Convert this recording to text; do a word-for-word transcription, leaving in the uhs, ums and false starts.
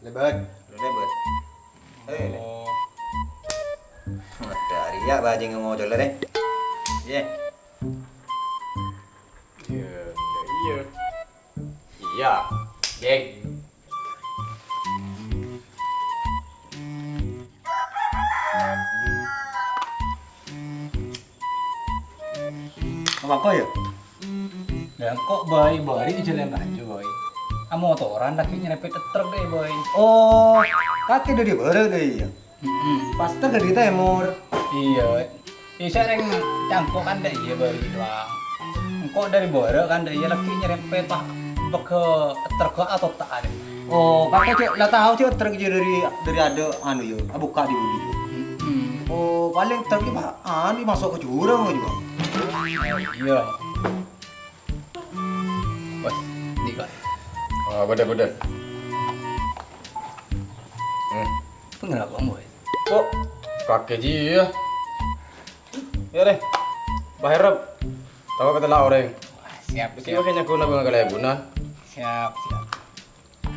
Lebat. Lu lebat. Eh, le- Oh. Ada Arya bajing ngocolnya deh. Iya. Iya, iya, iya. Iya, geng. Apa kok ya? Lah, kok, Boy? Boy, ini jalan aja, Boy. Amotoran lagi nyerempet truk deh, Boy. Oh, kakek dari barat deh ya? Mm-mm. Pas truk dari timur. Iya. Iya, saya reng cangkok kan dek iya, Boy, doang. Engkok dari barat kan dek iya lagi nyerempet, Pak. Bege truk atau tak ada. Oh, kakek cek, lah tahu cek truk aja dari, dari ada anu ya, buka di budi. Mm-mm. Oh, paling truk, Pak, anu masuk ke jurang aja, Pak. Iya. Wes, ini, Pak. Oh, bener, bener. Hmm. Itu kenapa, Boy? Kok kakek ji ya? Ya deh. Bah Herop. Tahu kata lah orang. Siap, Mesti siap. Makanya guna bang kalian guna. Siap,